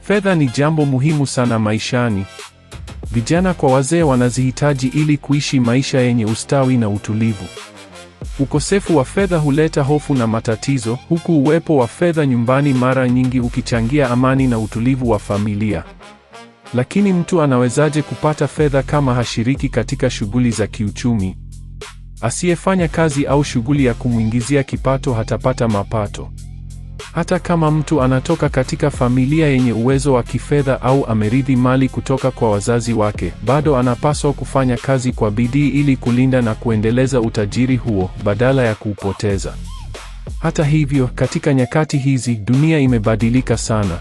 Fedha ni jambo muhimu sana maishani. Vijana kwa wazee wanazihitaji ili kuishi maisha yenye ustawi na utulivu. Ukosefu wa fedha huleta hofu na matatizo, huku uwepo wa fedha nyumbani mara nyingi ukichangia amani na utulivu wa familia. Lakini mtu anawezaje kupata fedha kama hashiriki katika shughuli za kiuchumi? Asiyefanya kazi au shughuli ya kumwingizia kipato hatapata mapato. Hata kama mtu anatoka katika familia yenye uwezo wa kifedha au amerithi mali kutoka kwa wazazi wake, bado anapaswa kufanya kazi kwa bidii ili kulinda na kuendeleza utajiri huo badala ya kuupoteza. Hata hivyo, katika nyakati hizi dunia imebadilika sana.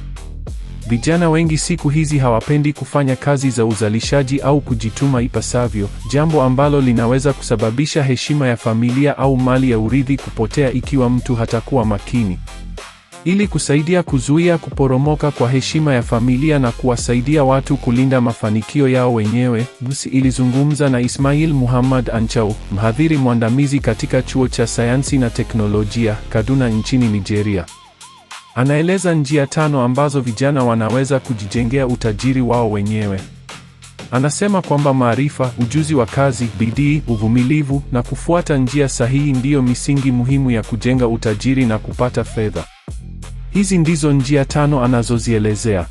Vijana wengi siku hizi hawapendi kufanya kazi za uzalishaji au kujituma ipasavyo, jambo ambalo linaweza kusababisha heshima ya familia au mali ya urithi kupotea ikiwa mtu hatakuwa makini. Ili kusaidia kuzuia kuporomoka kwa heshima ya familia na kuwasaidia watu kulinda mafanikio yao wenyewe, BBC ilizungumza na Ismail Muhammad Anchau, mhadhiri mwandamizi katika Chuo cha Sayansi na Teknolojia, Kaduna nchini Nigeria. Anaeleza njia 5 ambazo vijana wanaweza kujijengea utajiri wao wenyewe. Anasema kwamba maarifa, ujuzi wa kazi, bidii, uvumilivu na kufuata njia sahihi ndiyo misingi muhimu ya kujenga utajiri na kupata fedha. Hizi ndizo njia 5 anazozielezea.